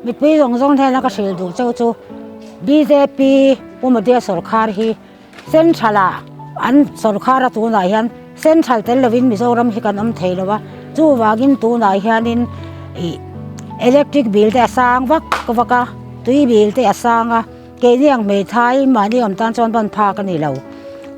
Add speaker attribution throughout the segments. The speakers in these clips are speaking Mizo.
Speaker 1: Mipui zawng zawng hnena ka hrilh duh cheu chu bjp Pu Modi-a sawrkhar hi Central-ah an sawrkhar a tunah hian Central tel lovin Mizoram hi kan awm thei lo a, chuvangin tunah hianin ih electric bill te a sang vak vak a, tui bill te a sang a, keini ang hmeithai mahni awm tan chuan ban phak a ni lo.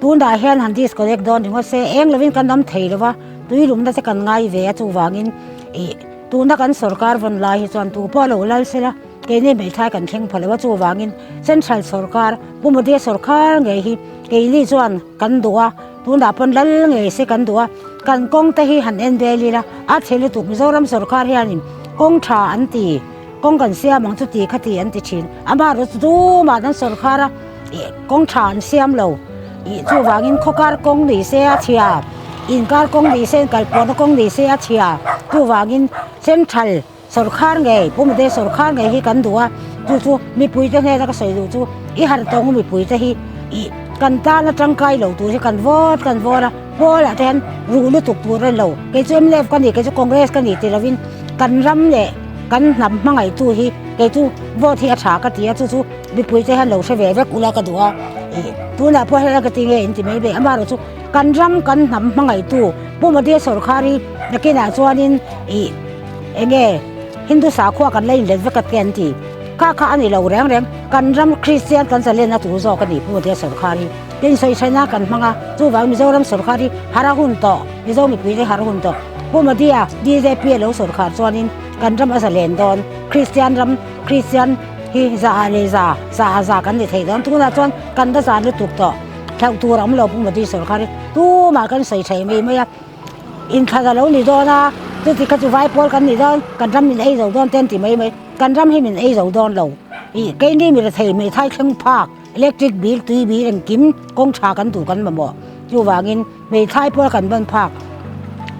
Speaker 1: Tunah hian han disconnect dawn ringawt se eng lovin kan awm thei lo va, tui lumna te kan ngai ve a chuvangin ih tuna kan sawrkar vawn lai hi chuan tu pawh a lo lal sela. Keini hmeithai kan thleng pha lo a, chuvangin Central sawrkar, Pu Modi-a sawrkar ngei hi keini chuan kan duh a, tunah pawn lal ngei se kan duh a, kan kawng te hi han en vel ila, a chhe lutuk Mizoram sawrkar hianin kawng tha an ti, kawng kan siam ang chu ti kha ti an ti thin, amaherawhchu chu tumah an sawrkar a, ih kawng tha an siam lo, ih chuvangin khawkar kawng ni se a chhia, inkar kawng ni se, inkalpawhna kawng ni se a chhia, chuvangin Central. Sawrkhar ngei, Pu Made sawrkhar ngei hi kan duh a, chu chu mipuite hnena ka sawi duh chu i harh tawng mipuite hi ih kan tana tangkai lo tur hi kan vote kan vote a, Paul ah te hian ruh lutuk tur a ni lo, kei chu mnf ka ni, kei chu Congress ka ni ti lovin kan ram leh kan hnam hmangaihtu hi kei chu vote hi a tha ka ti a, chu chu mipuite hian lo hre ve vek ula ka duh a, ih tunah pawh hian ka ti nge in ti mai mai, amaherawh chu kan ram kan hnam hmangaihtu Pu Made sawrkhar hi nakinah chuanin ih. Enge Hindu sakhua kan la inlet vek a te an ti. Kha kha a ni lo reng reng. Kan ram Kristian kan zalen a tur zawk a ni Pu Modya sawrkhar hi. Tin sawichhaina kan hmang a, chuvang Mizoram sawrkhar hi har a hun tawh, Mizo mipui te har a hun tawh. Pu Modya bjp a lo sawrkhar chuanin kan ram a zalen dawn. Kristian ram, Kristian hi za ah leh za, za ah za kan ni thei dawn. Tunah chuan kan la zan lutuk tawh. Thlauh tur a awm lo Pu Modi sawrkhar hi. Tumah kan sawi thei mai mai a. Inthlan a lo ni dawn a, chuti kha chu vai pawl kan ni dawn, kan ram min ei zo dawn te an ti mai mai, kan ram hi min ei zo dawn lo. Ih, keini mi rethei hmeithai thleng phak, electric bill, tui bill engkim kawng tha kan duh kan mamawh. Chuvangin hmeithai pawl kan ban phak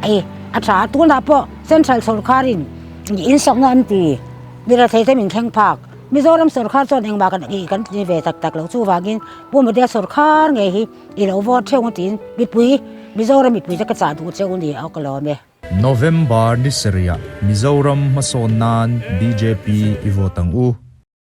Speaker 1: ei a tha a, tunah pawh central sawrkharin insakna an ti, mi rethei te min thleng phak. Mizoram sawrkhar chuan engmah kan ih kan ti ve tak tak lo, chuvangin Pu Modya sawrkhar ngei hi I lo vote theuh ang tiin mipui Mizoram mipui te ka chah duh cheu ni a ka lawm e.
Speaker 2: November ni sarih ah Mizoram hmasawn nan bjp i vote ang u.